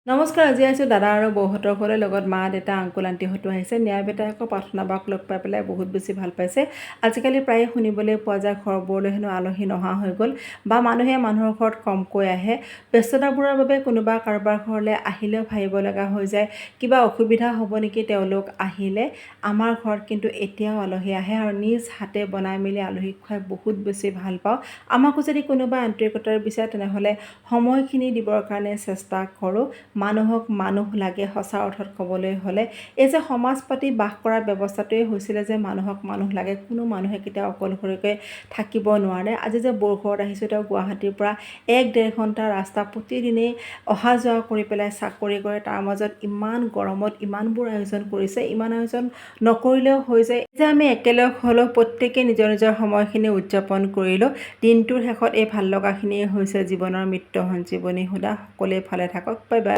নমস্কাৰ, আজি আহিছোঁ দাদা আৰু বৌহঁতৰ ঘৰলৈ। লগত মা, দেউতা, আংকুল, আণ্টিহঁতো আহিছে। ন্যায় বেটাই আকৌ প্ৰাৰ্থনা বাক লগ পাই পেলাই বহুত বেছি ভাল পাইছে। আজিকালি প্ৰায়ে শুনিবলৈ পোৱা যায়, ঘৰবোৰলৈ হেনো আলহী নহা হৈ গ'ল বা মানুহে মানুহৰ ঘৰত কমকৈ আহে। ব্যস্ততাবোৰৰ বাবে কোনোবা কাৰোবাৰ ঘৰলৈ আহিলেও ভাবিব লগা হৈ যায়, কিবা অসুবিধা হ'ব নেকি তেওঁলোক আহিলে। আমাৰ ঘৰত কিন্তু এতিয়াও আলহী আহে আৰু নিজ হাতে বনাই মেলি আলহীক খুৱাই বহুত বেছি ভাল পাওঁ। আমাকো যদি কোনোবাই আন্তৰিকতাৰে বিচাৰে, তেনেহ'লে সময়খিনি দিবৰ কাৰণে চেষ্টা কৰোঁ। মানুহক মানুহ লাগে। সঁচা অৰ্থত ক'বলৈ হ'লে এই যে সমাজ পাতি বাস কৰাৰ ব্যৱস্থাটোৱে হৈছিলে যে মানুহক মানুহ লাগে। কোনো মানুহে কেতিয়াও অকলশৰীয়াকৈ থাকিব নোৱাৰে। আজি যে বৌৰ ঘৰত আহিছোঁ, তেওঁ গুৱাহাটীৰ পৰা 1-1.5 ঘণ্টা ৰাস্তা প্ৰতিদিনেই অহা যোৱা কৰি পেলাই চাকৰি কৰে। তাৰ মাজত ইমান গৰমত ইমানবোৰ আয়োজন কৰিছে। ইমান আয়োজন নকৰিলেও হৈ যায় যে আমি একেলগ হ'লেও প্ৰত্যেকে নিজৰ নিজৰ সময়খিনি উদযাপন কৰিলোঁ। দিনটোৰ শেষত এই ভাল লগাখিনিয়ে হৈছে জীৱনৰ মৃত্যু সঞ্জীৱনী। সুধা সকলোৱে ভালে থাকক। Bye bye.